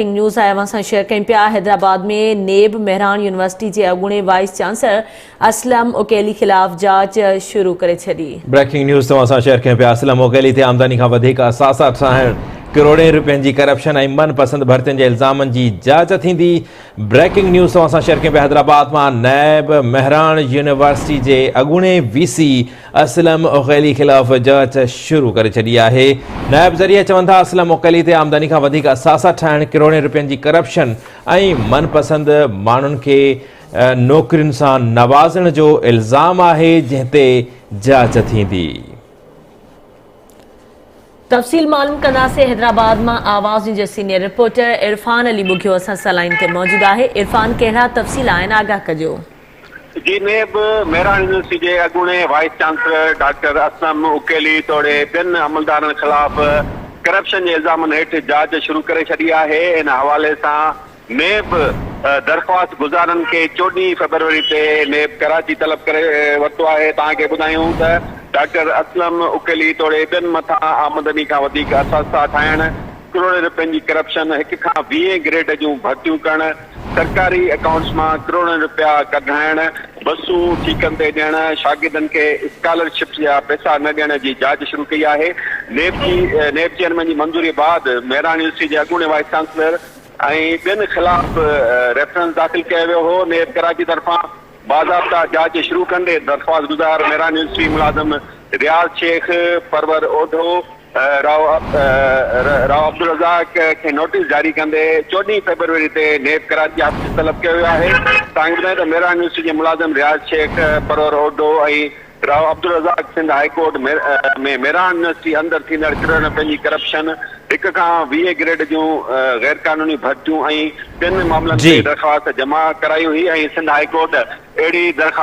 Breaking news آهي اوهان سان شيئر ڪيون پيا حيدرآباد ۾ نيب مهراڻ يونيورسٽي جي اڳوڻي وائيس چانسلر اسلم اوڪيلي خلاف جاچ شروع ڪري ڇڏي. بريڪنگ نيوز توهان سان شيئر ڪيون پيا اسلم اوڪيلي تي آمدني کان وڌيڪ اثاثا ٺاهڻ، ڪروڙين رپين جي ڪرپشن ۽ من پسند ڀرتين جي الزامن جي جاچ ٿيندي. بريڪنگ نيوز توهان سان شيئر ڪيون پيا حيدرآباد مان نيب مهراڻ يونيورسٽي جي اڳوڻي وي سي اسلم عقيلي خلاف جاچ شروع ڪري ڇڏي آهي. نائب ذريعا چون ٿا اسلم عقيلي تي آمدني کان وڌيڪ اثاثا ٺاهڻ، ڪروڙين رپين جي ڪرپشن ۽ من پسند ماڻهن کي نوڪرين سان نوازڻ جو الزام آهي جنهن تي جاچ ٿيندي. تفصيل معلوم ڪنداسين حيدرآباد مان آواز نيوز جو سينيئر رپورٽر عرفان علي ٻگهيو اسان سان لائين تي موجود آهي عرفان ڪهڙا تفصيل آهن آگاهه ڪجو. جي نيب مهراڻ يونيورسٽي جي اڳوڻي vice chancellor doctor Aslam Uqaili توڙي ٻين عملدارن خلاف ڪرپشن جي الزامن هيٺ جاچ شروع ڪري ڇڏي آهي ان حوالي سان نيب درخواست گذارن کي 14 فيبروري تي نيب ڪراچي طلب ڪري ورتو آهي توهان کي ٻڌايون ته ڊاڪٽر اسلم عقيلي توڙي ٻين مٿان آمدني کان وڌيڪ اثاثا ٺاهڻ ڪروڙين رپين جي ڪرپشن هڪ کان ويهين گريڊ جون ڀرتيون ڪرڻ سرڪاري اڪائونٽس مان ڪروڙين رپيا ڪڍرائڻ، بسون ٺيڪن تي ڏيڻ، شاگردن کي اسڪالرشپس جا پئسا نه ڏيڻ جي جاچ شروع ڪئي آهي. نيب جي نيب چيئرمين جي منظوري بعد مهراڻ يونيورسٽي جي اڳوڻي وائيس چانسلر ۽ ٻين خلاف ريفرنس داخل ڪيو ويو هو. نيب ڪراچي طرفان باضابطا جاچ شروع ڪندي درخواستگذار مهراڻ يونيورسٽي ملازم رياض شيخ، پرور اوڍو، رائو رائو عبدالرزاق کي نوٽيس جاري ڪندي 14 فيبروري تي نيب ڪراچي آفيس طلب ڪيو ويو آهي. تانگ ٻڌايو ته ميران يونيورسٽي جي ملازم Riaz Shaikh, Parwar Odho ۽ Rao Abdul Razzaq Sindh high court ۾ Mehran university اندر ٿيندڙ ڪروڙين رپين جي ڪرپشن، هڪ کان 20 گريڊ جون غيرقانوني ڀرتيون ۽ ٻين معاملن تي درخواست جمع ڪرائي هئي ۽ سنڌ هائي ڪورٽ اهڙي درخواست.